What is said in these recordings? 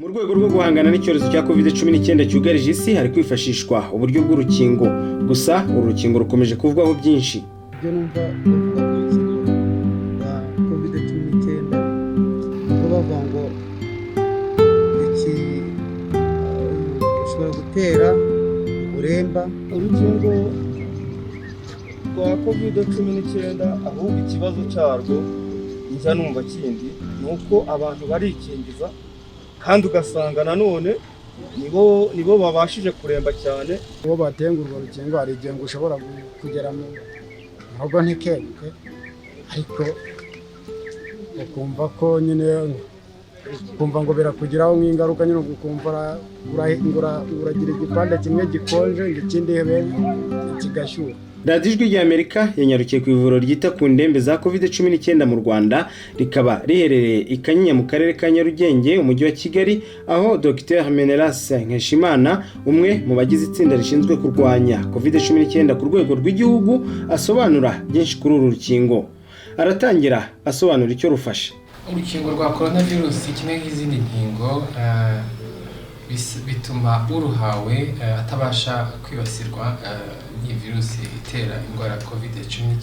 Mu rwego rwo guhangana n'icyorezo cya COVID-19 cyugarije isi, hari kwifashishwa uburyo bw'urukingo. Gusa uru rukingo rukomeje kuvugwaho byinshi. Ibyo numva bavuga ku rukingo rwa COVID-19, nuko bavuga ngo iki ushobora gutera uburemba. Urukingo rwa COVID-19, ahubwo ikibazo cyarwo njya numva kindi ni uko abantu barikingiza kandi ugasanga nanone nibo babashije kuremba cyane. Uwo batenga urwo rukingo, hari igihe ngo ushobora kugera mu rugo ntikebuke, ariko ukumva ko nyine, ukumva ngo birakugiraho nk'ingaruka nyine, ukumva uragira igipande kimwe gikonje, ngo ikindi kigashyuha. Radiyo Ijwi ry'Amerika yanyarukiye ku ivuriro ryita ku ndembe za COVID-19 mu Rwanda, rikaba riherereye i Kanyinya mu Karere ka Nyarugenge, Umujyi wa Kigali, aho Dr Menelas Nkeshimana, umwe mu bagize itsinda rishinzwe kurwanya COVID-19 ku rwego rw'igihugu, asobanura byinshi kuri uru rukingo. Aratangira asobanura icyo rufasha. Urukingo rwa korona virusi, kimwe nk'izindi nkingo, bituma uruhawe atabasha kwibasirwa n'iyi virusi itera indwara ya COVID-19.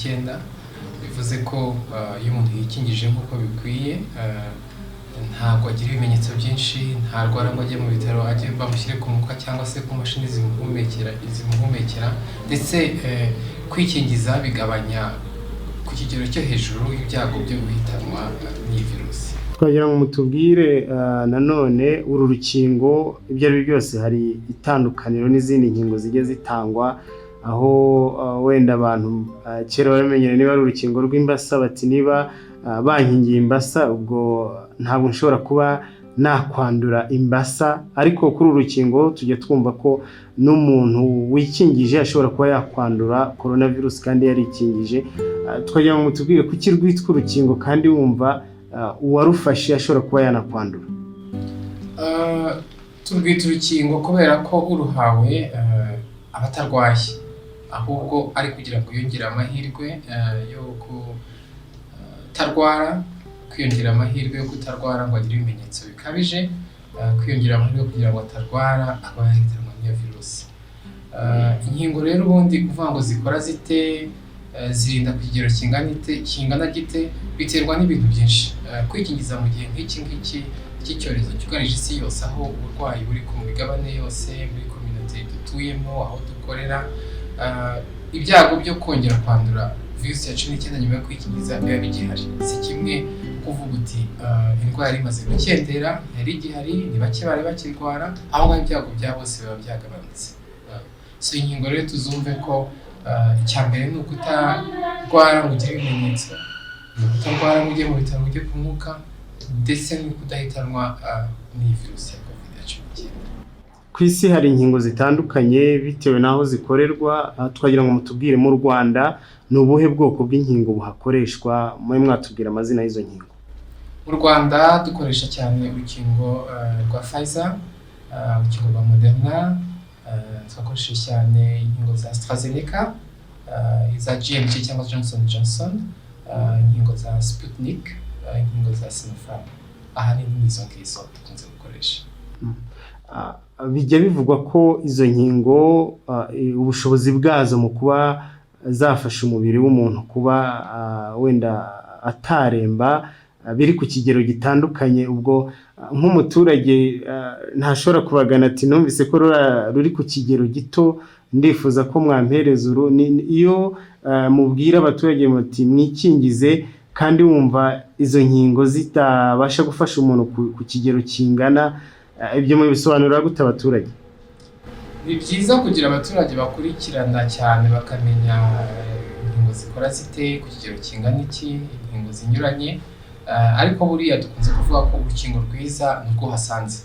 Bivuze ko iyo umuntu yikingije nk'uko bikwiye, ntabwo agira ibimenyetso byinshi, ntarwara ngo ajye mu bitaro, ajye bamushyire ku mwuka cyangwa se ku mashini zimuhumekera. Ndetse kwikingiza bigabanya ku kigero cyo hejuru ibyago byo guhitanwa n'iyi virusi. Twagira ngo mutubwire nanone uru rukingo, ibyo ari byo byose hari itandukaniro n'izindi nkingo zijya zitangwa, aho wenda abantu kera bamenyere niba ari urukingo rw'imbasa, bati niba bankingiye imbasa, ubwo ntabwo nshobora kuba nakwandura imbasa. Ariko kuri uru rukingo tujya twumva ko n'umuntu wikingije ashobora kuba yakwandura coronavirus kandi yarikingije. Twagira ngo mutubwire kuki rwitwa urukingo kandi wumva uwarufashe ashobora kuba yanakwandura. Turwita urukingo kubera ko uruhawe aba atarwaye, ahubwo ari kugira ngo yongere amahirwe yo kutarwara, kwiyongera amahirwe yo kutarwara ngo agire ibimenyetso bikabije, kwiyongera amahirwe kugira ngo atarwara akaba yahitanwa n'iyo virusi. Inkingo rero ubundi kuvuga ngo zikora zite, zirinda ku kigero kingana gite, biterwa n'ibintu byinshi. Kwikingiza mu gihe nk'iki ngiki cy'icyorezo cyugarije isi yose, aho uburwayi buri ku migabane yose, muri communauté dutuyemo, aho dukorera, ibyago byo kongera kwandura virusi ya 19 nyuma yo kwikingiza biba bigihari. Si kimwe kuvuga uti indwara imaze gukendera, yari igihari, ni bake bari bakirwara, aho ngaho ibyago bya bose biba byagabanutse. So inkingo rero tuzumve ko icya mbere ni ukutarwara ngo ugire ibimenyetso, ni ukutarwara ngo ujye mu bitaro ujye ku mwuka, ndetse no kudahitanwa n'iyi virusi ya COVID-19. Ku isi hari inkingo zitandukanye bitewe n'aho zikorerwa. Twagira ngo mutubwire, mu Rwanda ni ubuhe bwoko bw'inkingo buhakoreshwa? Mube mwatubwira amazina y'izo nkingo. Mu Rwanda dukoresha cyane urukingo rwa Pfizer, urukingo rwa Moderna, twakoresheje cyane inkingo za AstraZeneca, iza J&J cyangwa Johnson Johnson, inkingo za Sputnik, inkingo za Sinopharm. Ahanini ni izo ngizo dukunze gukoresha. Bijya bivugwa ko izo nkingo ubushobozi bwazo mu kuba zafasha umubiri w'umuntu kuba wenda ataremba biri ku kigero gitandukanye. Ubwo nk'umuturage ntashobora kubagana ati numvise ko ruri ku kigero gito, ndifuza ko mwampereza uru. Iyo mubwira abaturage muti mwikingize, kandi wumva izo nkingo zitabasha gufasha umuntu ku kigero kingana, ibyo mubisobanurira gute abaturage? Ni byiza kugira abaturage bakurikirana cyane, bakamenya inkingo zikora zite, ku kigero kingana iki, inkingo zinyuranye. Ariko buriya dukunze kuvuga ko urukingo rwiza ni urwo uhasanze.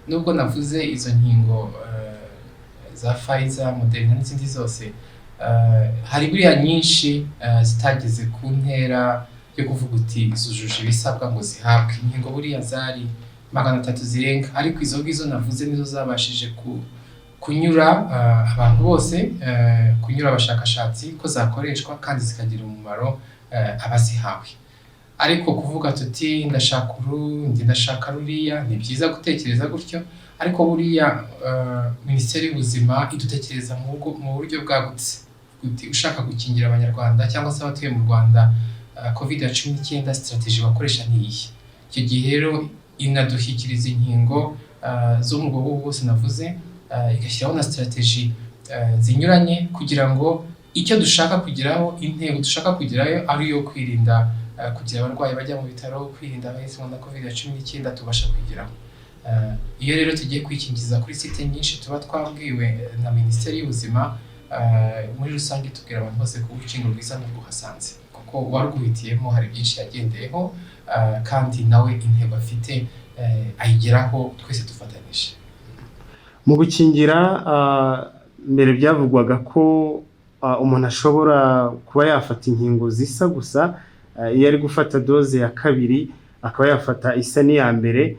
Nubwo navuze izo nkingo za Pfizer, Moderna n'izindi zose, hari buriya nyinshi zitageze ku ntera yo kuvuga uti zujuje ibisabwa ngo zihabwe inkingo. Buriya zari 300 zirenga, ariko izo ngizo navuze nizo zabashije kunyura abantu bose, kunyura abashakashatsi ko zakoreshwa kandi zikagira umumaro abazihawe. Ariko kuvuga tuti ndashaka uru, ndi ndashaka ruriya, ni byiza gutekereza gutyo, ariko buriya Minisiteri y'Ubuzima idutekereza mu buryo bwagutse. Uti ushaka gukingira Abanyarwanda cyangwa se abatuye mu Rwanda COVID ya 19, strategy bakoresha ni iyi. Icyo gihe rero inadushyikiriza inkingo zo mu bwoko bwose navuze, igashyiraho na strategy zinyuranye kugira ngo icyo dushaka kugeraho, intego dushaka kugerayo ari iyo kwirinda kugira abarwayi bajya mu bitaro, kwirinda abahitanwa na COVID ya 19, tubasha kugeraho. Iyo rero tugiye kwikingiza kuri site nyinshi tuba twabwiwe na Minisiteri y'Ubuzima, muri rusange tubwira abantu bose ko urukingo rwiza n'urwo uhasanze, kuko uwarwihitiyemo hari byinshi yagendeyeho, kandi nawe intego afite ayigeraho twese dufatanyije. Mu gukingira, mbere byavugwaga ko umuntu ashobora kuba yafata inkingo zisa gusa, iyo ari gufata doze ya kabiri akaba yafata isa n'iya mbere,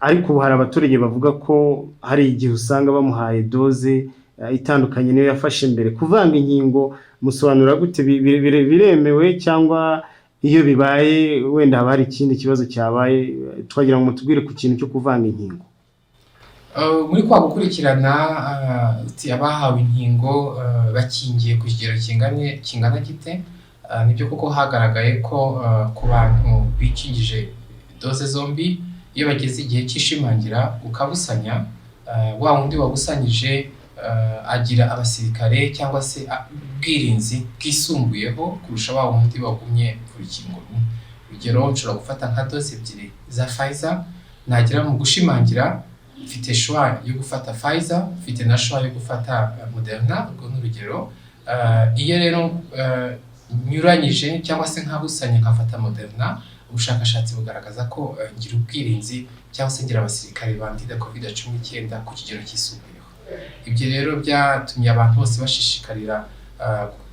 ariko ubu hari abaturage bavuga ko hari igihe usanga bamuhaye doze itandukanye niyo yafashe mbere. Kuvanga inkingo musobanura gute? Biremewe cyangwa iyo bibaye wenda haba hari ikindi kibazo cyabaye? Twagira ngo mutubwire ku kintu cyo kuvanga inkingo. Muri kwa gukurikirana, uti abahawe inkingo bakingiye ku kigero kingana gite? Nibyo koko hagaragaye ko ku bantu bikingije doze zombi, iyo bageze igihe cy'ishimangira ukabusanya, wa wundi wabusanyije agira abasirikare cyangwa se ubwirinzi bwisumbuyeho kurusha wa wundi wagumye ku rukingo rumwe. Urugero, nshobora gufata nka doze ebyiri za Pfizer, nagera mu gushimangira mfite choix yo gufata Pfizer, mfite na choix yo gufata Moderna, urwo ni urugero. Iyo rero nyuranyije cyangwa se nkabusanya nkafata Moderna, ubushakashatsi bugaragaza ko ngira ubwirinzi cyangwa se ngira abasirikare bandida COVID 19 ku kigero cyisumbuyeho. Ibyo rero byatumye abantu bose bashishikarira,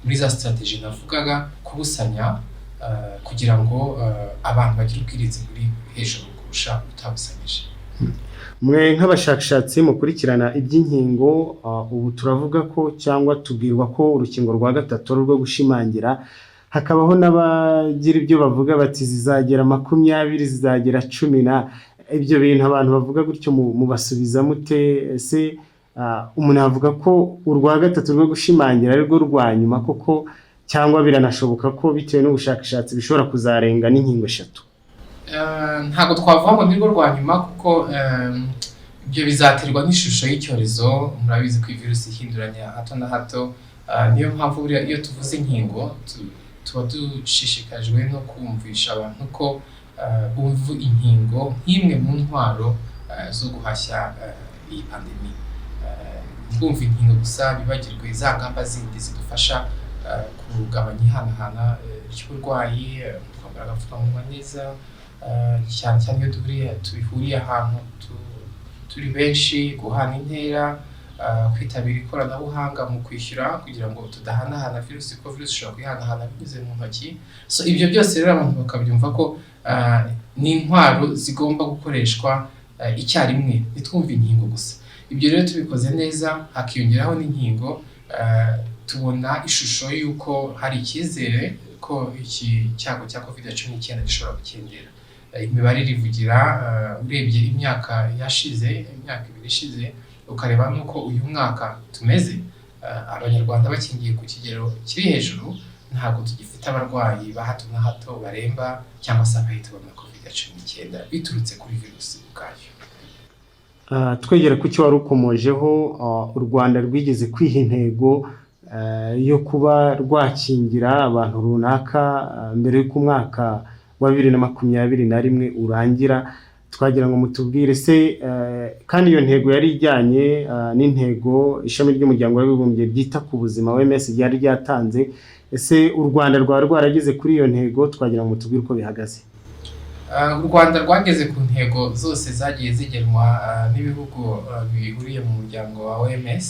muri za strategy navugaga, kubusanya, kugira ngo abantu bagire ubwirinzi buri hejuru kurusha utabusanyije. Mwe nk'abashakashatsi mukurikirana iby'inkingo, ubu turavuga ko cyangwa tubwirwa ko urukingo rwa gatatu ari urwo gushimangira, hakabaho n'abagira ibyo bavuga bati zizagera 20, zizagera cumi na. Ibyo bintu abantu bavuga gutyo mubasubiza mute? Ese umuntu avuga ko urwa gatatu rwo gushimangira ari rwo rwa nyuma koko, cyangwa biranashoboka ko bitewe n'ubushakashatsi bishobora kuzarenga n'inkingo eshatu? Ntabwo twavuga ngo nirwo rwa nyuma, kuko ibyo bizaterwa n'ishusho y'icyorezo. Murabizi ko iyi virusi ihinduranya hato na hato. Niyo mpamvu buriya iyo tuvuze inkingo tuba dushishikajwe no kumvisha abantu ko bumva inkingo nk'imwe mu ntwaro zo guhashya iyi pandemi. Ntibumve inkingo gusa, bibagirwe za ngamba zindi zidufasha kugabanya ihanahana ry'uburwayi, kwambara agapfukamunwa neza, cyane cyane iyo duhuriye ahantu turi benshi, guhana intera, kwitabira ikoranabuhanga mu kwishyura kugira ngo tudahanahana virusi, kuko virusi ishobora kuyihanahana binyuze mu ntoki. So ibyo byose rero abantu bakabyumva ko ni intwaro zigomba gukoreshwa icyarimwe, ntitwumve inkingo gusa. Ibyo rero tubikoze neza hakiyongeraho n'inkingo, tubona ishusho y'uko hari icyizere ko iki cyago cya COVID 19 gishobora gukendera. Imibare irivugira. Urebye imyaka yashize, imyaka 2 ishize, ukareba n'uko uyu mwaka tumeze, Abanyarwanda bakingiye ku kigero kiri hejuru, ntabwo tugifite abarwayi ba hato na hato baremba cyangwa se abahitanwa na COVID 19 biturutse kuri virusi ubwayo. Twegera ku cyo wari ukomojeho, u Rwanda rwigeze kwiha intego yo kuba rwakingira abantu runaka mbere y'uko umwaka wa 2021 urangira. Twagira ngo mutubwire se, kandi iyo ntego yari ijyanye n'intego ishami ry'Umuryango w'Abibumbye ryita ku buzima OMS ryari ryatanze, ese u Rwanda rwaba rwarageze kuri iyo ntego? Twagira ngo mutubwire uko bihagaze. U Rwanda rwageze ku ntego zose zagiye zigenwa n'ibihugu bihuriye mu muryango wa OMS,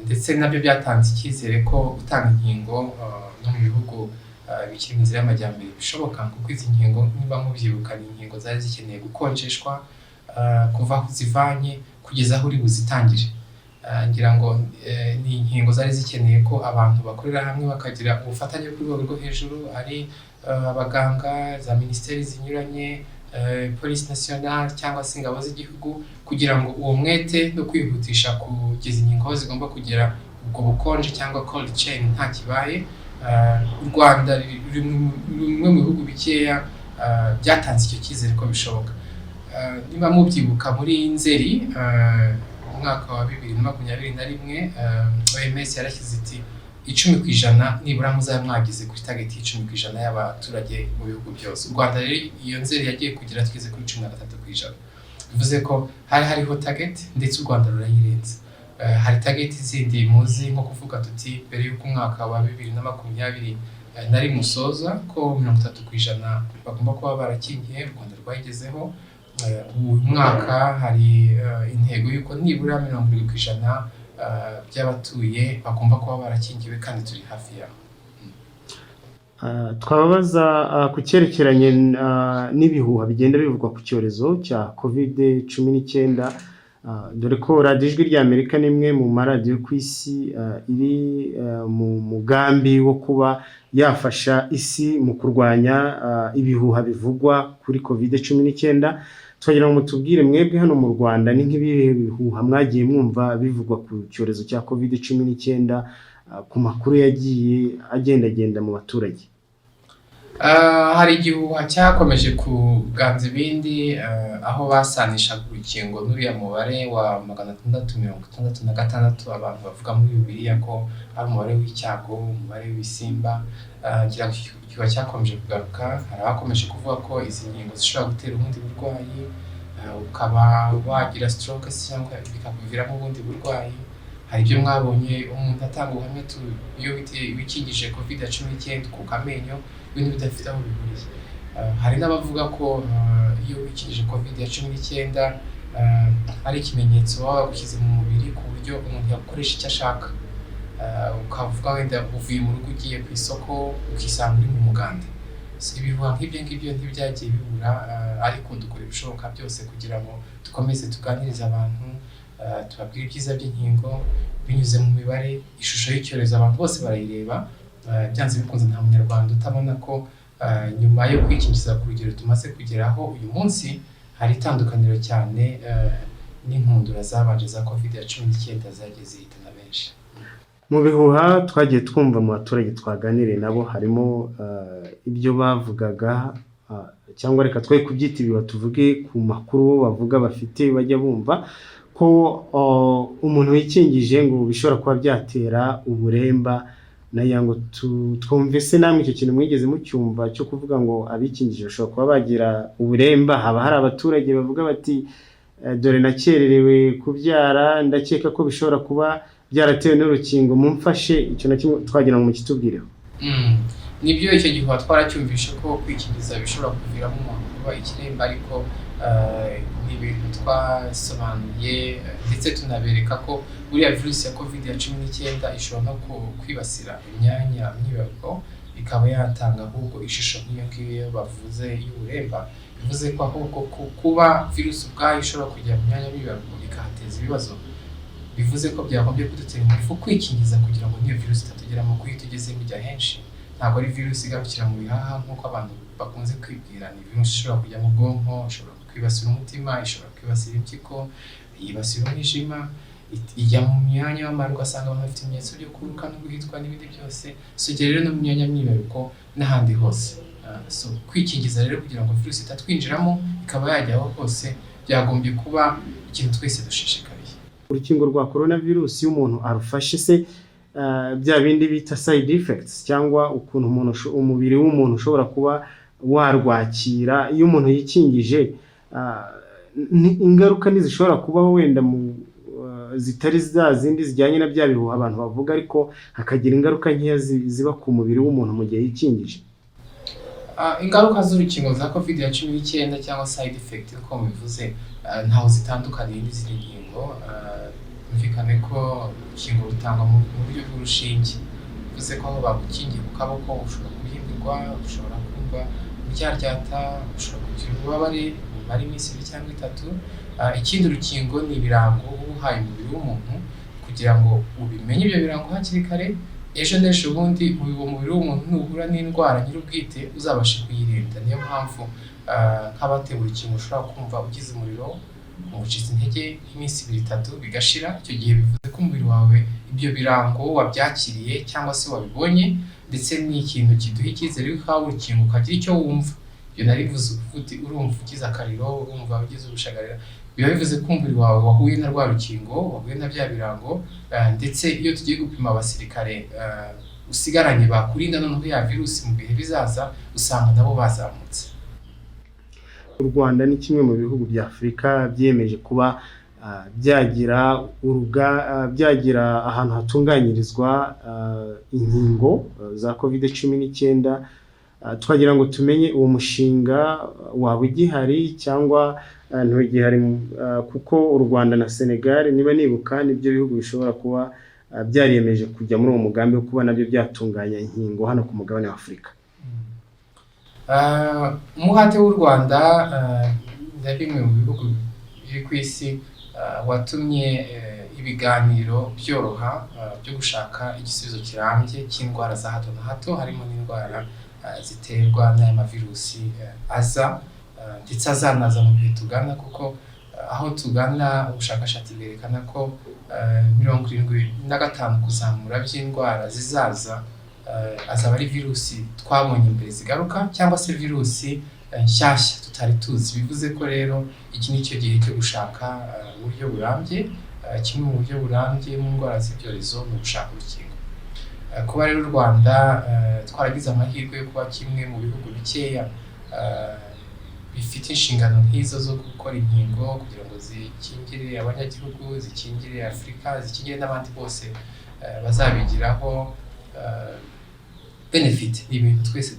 ndetse nabyo byatanze icyizere ko gutanga inkingo no mu bihugu bikiri mu nzira y'amajyambere bishoboka, kuko izi nkingo, niba mubyibuka, ni inkingo zari zikeneye gukonjeshwa kuva aho uzivanye kugeza aho uri buzitangire. Ngira ngo ni inkingo zari zikeneye ko abantu bakorera hamwe bakagira ubufatanye ku rwego rwo hejuru, ari abaganga, za minisiteri zinyuranye, police nationale cyangwa se ingabo z'igihugu, kugira ngo uwo mwete no kwihutisha kugeza inkingo aho zigomba kugera, ubwo bukonje cyangwa cold chain nta kibaye. U Rwanda ruri rumwe mu bihugu bikeya byatanze icyo cyizere ko bishoboka. Niba mubyibuka, muri Nzeri mu mwaka wa 2021, OMS yarashyize iti 10% nibura muzaba mwagize kuri target y'10% y'abaturage mu bihugu byose. U Rwanda rero iyo Nzeri yagiye kugera tugeze kuri 13%, bivuze ko hari hariho target ndetse u Rwanda rurayirenza. Hari target zindi muzi, nko kuvuga tuti mbere y'uko umwaka wa 2021 usoza ko 30% bagomba kuba barakingiye. U Rwanda rwayigezeho. Uyu mwaka hari intego y'uko nibura 70% by'abatuye bagomba kuba barakingiwe, kandi turi hafi yaho. Twababaza ku cyerekeranye n'ibihuha bigenda bivugwa ku cyorezo cya COVID-19, dore ko Radiyo Ijwi ry'Amerika ni imwe mu maradiyo ku isi iri mu mugambi wo kuba yafasha isi mu kurwanya ibihuha bivugwa kuri COVID-19. Twagira ngo mutubwire, mwebwe hano mu Rwanda, ni nk'ibihe bihuha mwagiye mwumva bivugwa ku cyorezo cya COVID-19, ku makuru yagiye agendagenda mu baturage? Hari igihuha cyakomeje kuganza ibindi, aho basanishaga urukingo n'uriya mubare wa 666 abantu bavuga muri Bibiliya ko ari umubare w'icyago, umubare w'ibisimba. Ngira ngo iki gihuha cyakomeje kugaruka. Hari abakomeje kuvuga ko izi nkingo zishobora gutera ubundi burwayi, ukaba wagira stroke se cyangwa bikakuviramo ubundi burwayi. Hari ibyo mwabonye umuntu atanga ubuhamya, iyo wikingije COVID-19 ukuka amenyo, ibintu bidafite aho bihuriye. Hari n'abavuga ko iyo wikingije COVID-19 ari ikimenyetso baba bagushyize mu mubiri ku buryo umuntu yagukoresha icyo ashaka. Ukavuga wenda uvuye mu rugo ugiye ku isoko, ukisanga uri mu muganda. So, ibihuha nk'ibyo ngibyo ntibyagiye bibura, ariko dukora ibishoboka byose kugira ngo dukomeze tuganirize abantu, tubabwire ibyiza by'inkingo binyuze mu mibare. Ishusho y'icyorezo abantu bose barayireba. Byanze bikunze nta munyarwanda utabona ko nyuma yo kwikingiza ku rugero tumaze kugeraho uyu munsi, hari itandukaniro cyane n'inkundura zabanje za COVID-19 zagiye zihitana benshi. Mu bihuha twagiye twumva mu baturage twaganiriye nabo, harimo ibyo bavugaga, cyangwa reka twe kubyita ibihuha, tuvuge ku makuru bo bavuga bafite, bajya bumva ko umuntu wikingije ngo bishobora kuba byatera uburemba. Nagira ngo twumve se namwe icyo kintu mwigeze mucyumva, cyo kuvuga ngo abikingije bashobora kuba bagira uburemba? Haba hari abaturage bavuga bati: "Dore nakererewe kubyara, ndakeka ko bishobora kuba byaratewe n'urukingo, mumfashe." Icyo na kimwe twagira ngo mukitubwireho. Nibyo, icyo gihuha twaracyumvishe ko kwikingiza bishobora kuviramo umuntu kuba ikiremba, ariko ni ibintu twasobanuye, ndetse tunabereka ko buriya virusi ya COVID-19 ishobora no kwibasira imyanya myibarukiro, ikaba yatanga ahubwo ishusho nk'iyo ngiyo bavuze y'uburemba. Bivuze ko ahubwo kuba virusi ubwayo ishobora kujya mu myanya myibarukiro ikahateza ibibazo, bivuze ko byagombye kudutera ingufu kwikingiza kugira ngo n'iyo virusi itatugeramo, kuko iyo itugezemo ijya henshi. Ntabwo ari virusi igarukira mu bihaha nk'uko abantu bakunze kwibwira. Ni virusi ishobora kujya mu bwonko, ishobora kwibasira umutima, ishobora kwibasira impyiko, yibasira umwijima, ijya mu myanya y'amara, ugasanga abantu bafite ibimenyetso byo kuruka no guhitwa n'ibindi byose. So ijya rero no mu myanya myibarukiro n'ahandi hose. So kwikingiza rero kugira ngo virusi itatwinjiramo ikaba yajya aho hose, byagombye kuba ikintu twese dushishikariye. Urukingo rwa corona virusi, iyo umuntu arufashe se, bya bindi bita side effects, cyangwa ukuntu umuntu umubiri w'umuntu ushobora kuba warwakira iyo umuntu yikingije, ingaruka ntizishobora kubaho wenda mu zitari za zindi zijyanye na bya bihuha abantu bavuga, ariko hakagira ingaruka nkeya ziba ku mubiri w'umuntu mu gihe yikingije? Ingaruka z'urukingo za COVID-19 cyangwa side effect uko mubivuze, ntaho zitandukaniye n'izindi nkingo. Byumvikane ko urukingo rutangwa mu buryo bw'urushinge, bivuze ko aho bagukingiye ku kaboko ushobora kubyimbirwa, ushobora kumva uryaryata, ushobora kugira ububabare bumara iminsi 2 cyangwa 3. Ikindi, urukingo ni ibirango uba uhaye umubiri w'umuntu kugira ngo ubimenye ibyo birango hakiri kare. Ejo n'ejo bundi uwo mubiri w'umuntu nuhura n'indwara nyir'ubwite uzabashe kuyirinda. Niyo mpamvu nk'abatewe urukingo ushobora kumva ugize umuriro, ucitse intege nk'iminsi 2, 3 bigashira. Icyo gihe bivuze ko umubiri wawe ibyo birango wabyakiriye cyangwa se wabibonye, ndetse ni ikintu kiduha icyizere yuko uhawe urukingo ukagira icyo wumva. Ibyo narivuze uti urumva ugize akariro, urumva ugize ubushagarira, biba bivuze ko umubiri wawe wahuye na rwa rukingo, wahuye na bya birango. Ndetse iyo tugiye gupima abasirikare usigaranye bakurinda noneho ya virusi mu bihe bizaza, usanga nabo bazamutse. U Rwanda ni kimwe mu bihugu bya Afurika byiyemeje kuba byagira ahantu hatunganyirizwa inkingo za COVID-19. Twagira ngo tumenye uwo mushinga waba ugihari cyangwa ntugihari, kuko u Rwanda na Senegal, niba nibuka, nibyo bihugu bishobora kuba byariyemeje kujya muri uwo mugambi wo kuba nabyo byatunganya inkingo hano ku mugabane wa Afurika. Umuhate w'u Rwanda na bimwe mu bihugu biri ku isi watumye ibiganiro byoroha byo gushaka igisubizo kirambye cy'indwara za hato na hato, harimo n'indwara ziterwa n'aya mavirusi aza ndetse azanaza mu bihe tugana, kuko aho tugana ubushakashatsi bwerekana ko 75 kuzamura by'indwara zizaza azaba ari virusi twabonye mbere zigaruka cyangwa se virusi nshyashya tutari tuzi. Bivuze ko rero iki ni cyo gihe cyo gushaka uburyo burambye. Kimwe mu buryo burambye mu ndwara z'ibyorezo ni ugushaka urukingo. Kuba rero u Rwanda twaragize amahirwe yo kuba kimwe mu bihugu bikeya bifite inshingano nk'izo zo gukora inkingo kugira ngo zikingire abanyagihugu, zikingire Afurika, zikingire n'abandi bose bazabigiraho benefit, ni ibintu twese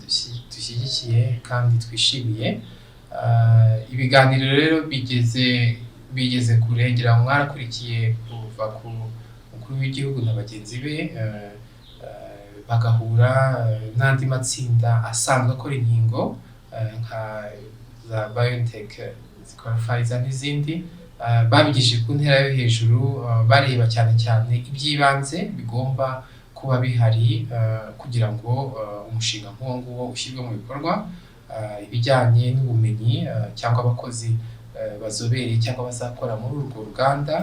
dushyigikiye kandi twishimiye. Ibiganiro rero bigeze kure. Ngira ngo mwarakurikiye kuva ku mukuru w'igihugu na bagenzi be bagahura n'andi matsinda asanzwe akora inkingo nka za BioNTech zikora Pfizer n'izindi. Babigejeje ku ntera yo hejuru, bareba cyane cyane iby'ibanze bigomba kuba bihari kugira ngo umushinga nk'uwo nguwo ushyirwe mu bikorwa, ibijyanye n'ubumenyi cyangwa abakozi bazobereye cyangwa bazakora muri urwo ruganda,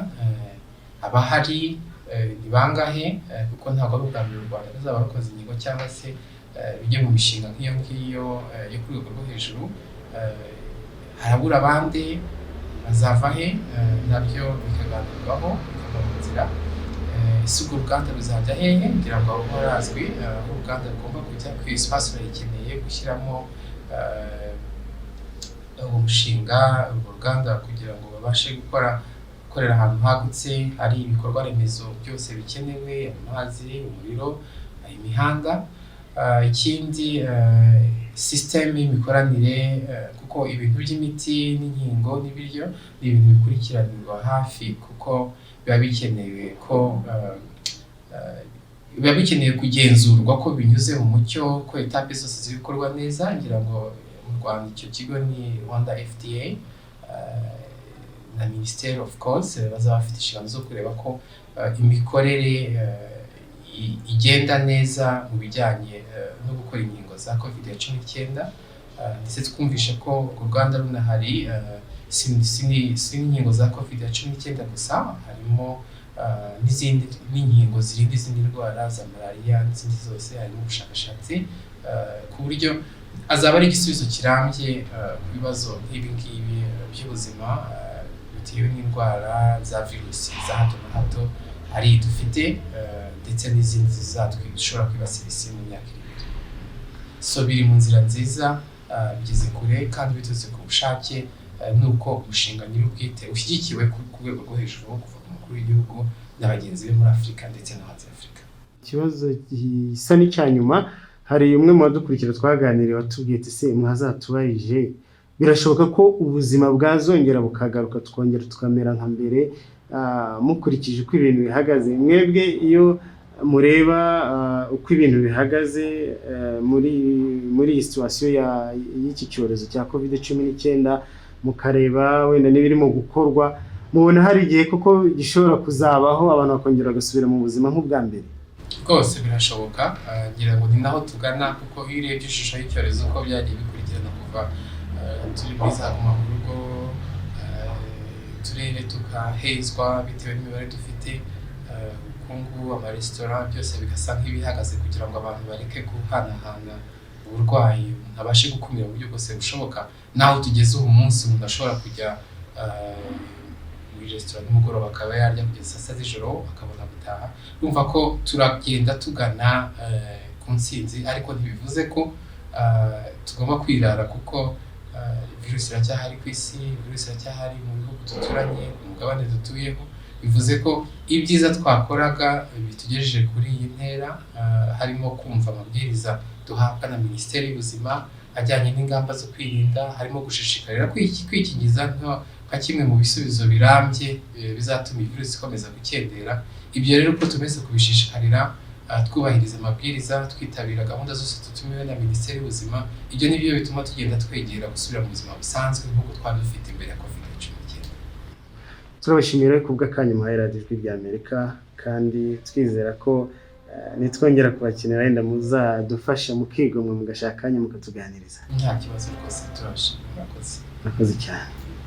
abahari ni bangahe, kuko ntabwo ari ubwa mbere u Rwanda ruzaba rukoze inkingo cyangwa se bijye mu mishinga nk'iyo ngiyo yo ku rwego rwo hejuru. Harabura abandi bazava he? Nabyo bikaganirwaho, bikava mu nzira. Ese urwo ruganda ruzajya hehe? Ngira ngo aho harazwi aho uruganda rugomba kujya, ku espace barayikeneye gushyiramo uwo mushinga, urwo ruganda, kugira ngo babashe gukorera ahantu hagutse hari ibikorwa remezo byose bikenewe: amazi, umuriro, imihanda. Ikindi, sisiteme y'imikoranire, kuko ibintu by'imiti n'inkingo n'ibiryo ni ibintu bikurikiranirwa hafi, kuko biba bikeneye kugenzurwa ko binyuze mu mucyo, ko étapes zose ziri gukorwa neza. Ngira ngo mu Rwanda icyo kigo ni Rwanda FDA na minisiteri, of course, bazaba bafite inshingano zo kureba ko imikorere igenda neza mu bijyanye no gukora inkingo za COVID-19. Ndetse twumvishe ko urwo ruganda runahari, si n'inkingo za COVID-19 gusa, harimo n'izindi, n'inkingo zirinda izindi ndwara za malariya n'izindi zose. Harimo ubushakashatsi ku buryo azaba ari igisubizo kirambye ku bibazo nk'ibi ngibi by'ubuzima bitewe n'indwara za virusi za hato na hato hari dufite ndetse n'izindi zishobora kwibasira isi mu myaka iri imbere. So biri mu nzira nziza, bigeze kure kandi biturutse ku bushake n'uko umushinga nyir'ubwite ushyigikiwe ku rwego rwo hejuru, kuva ku mukuru w'igihugu na bagenzi be muri Afurika ndetse no hanze ya Afurika. Ikibazo gisa n'icya nyuma: hari umwe mu badukurikira twaganiriye watubwiye ati: "Se mwazatubarije, birashoboka ko ubuzima bwazongera bukagaruka, tukongera tukamera nka mbere, mukurikije uko ibintu bihagaze?" Mwebwe iyo mureba uko ibintu bihagaze muri iyi situation y'iki cyorezo cya COVID-19, mukareba wenda n'ibirimo gukorwa, mubona hari igihe koko gishobora kuzabaho abantu bakongera bagasubira mu buzima nk'ubwa mbere? Rwose birashoboka. Ngira ngo ni naho tugana, kuko iyo urebye ishusho y'icyorezo uko byagiye bikurikirana kuva turi muri za guma mu rugo, uturere tukahezwa bitewe n'imibare dufite, ubukungu, amaresitora, byose bigasa nk'ibihagaze kugira ngo abantu bareke guhanahana uburwayi, umuntu abashe gukumira mu buryo bwose bushoboka. Naho tugeze ubu munsi, umuntu ashobora kujya muri resitora nimugoroba akaba yarya kugeza saa 6 z'ijoro, akabona gutaha. Urumva ko turagenda tugana ku ntsinzi, ariko ntibivuze ko tugomba kwirara, kuko virusi iracyahari ku isi, virusi iracyahari mu bihugu duturanye, ku mugabane dutuyeho. Bivuze ko ibyiza twakoraga bitugejeje kuri iyi ntera, harimo kumva amabwiriza duhabwa na Minisiteri y'Ubuzima ajyanye n'ingamba zo kwirinda, harimo gushishikarira kwikingiza nka kimwe mu bisubizo birambye bizatuma iyi virusi ikomeza gukendera. Ibyo rero uko tumeze kubishishikarira, twubahiriza amabwiriza, twitabira gahunda zose dutumiwe na Minisiteri y'Ubuzima, ibyo ni byo bituma tugenda twegera gusubira mu buzima busanzwe nk'uko twari dufite imbere ya COVID-19. Turabashimira ku bw'akanya muhaye Radiyo Ijwi rya Amerika, kandi twizera ko nitwongera kubakenera wenda muzadufasha mukigomwa mugashaka akanya mukatuganiriza. Nta kibazo rwose, turabashimira, murakoze. Murakoze cyane.